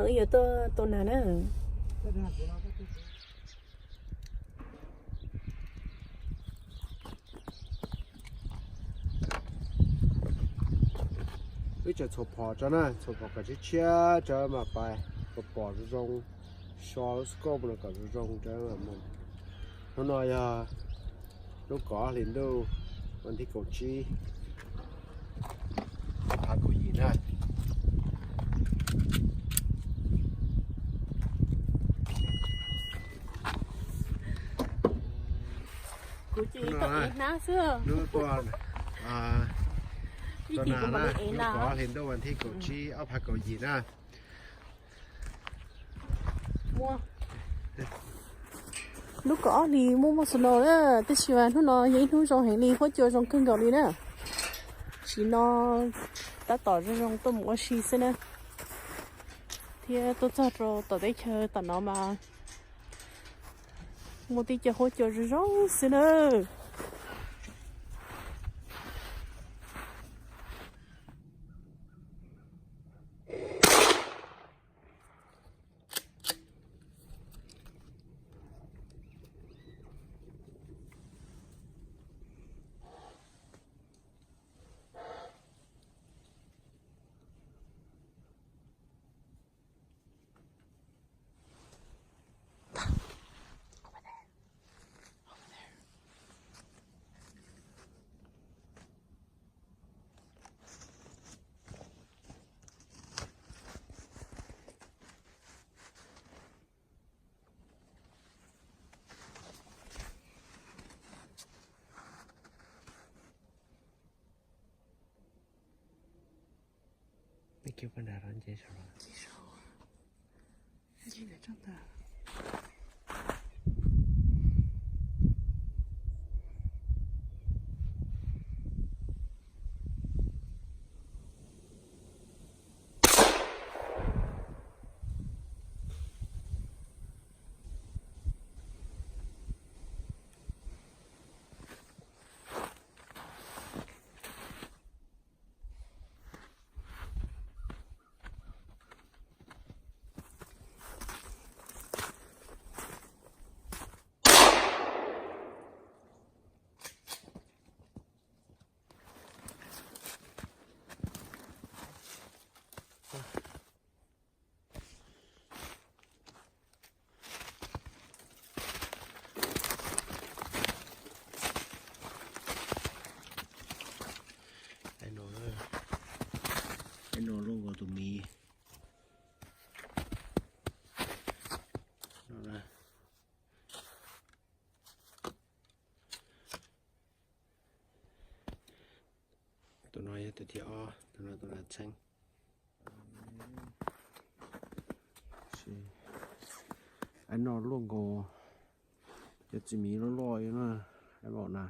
Wb yuav tuaj tua nas na. Wb tseem txhos phom tso na, txhos phom kom tshiab tshiab tso mam pais, kom pom zoo zoo, so lub scope no kom zoo zoo tso mam mus. Hnub no yog lub kaum ob hlis ntuj, vas thib kaum tsib, ob phav kaum yim na. Kuv ces tuaj ev hnab xwb. Hnub tuaj, ib chim kuv mam li ev na. Lub kaum ob hlis ntuj, vas thib kaum tsib, ob phav kaum yim na. Lub kaum ob hlis muaj muaj snow na, tab sis mas hnub no yog ib hnub zoo heev li, huab cua zoo kawg nkaus li na. Sim no tab tom zoo zoo tuaj mus ua si xwb na, thiab tuaj txog rau tom teb chaws tom no mas muaj tib co huab cua zoo zoo xwb na. Peb cub pab nrad los nce saum los? Nce ntawm tsob ntawd. Ib no luaj nkaus tus miv no. Tus no yog tus thib ob, tus no tus nas txheeb. Ib no luaj nkaus cov txiv miv loj loj na, ib no na.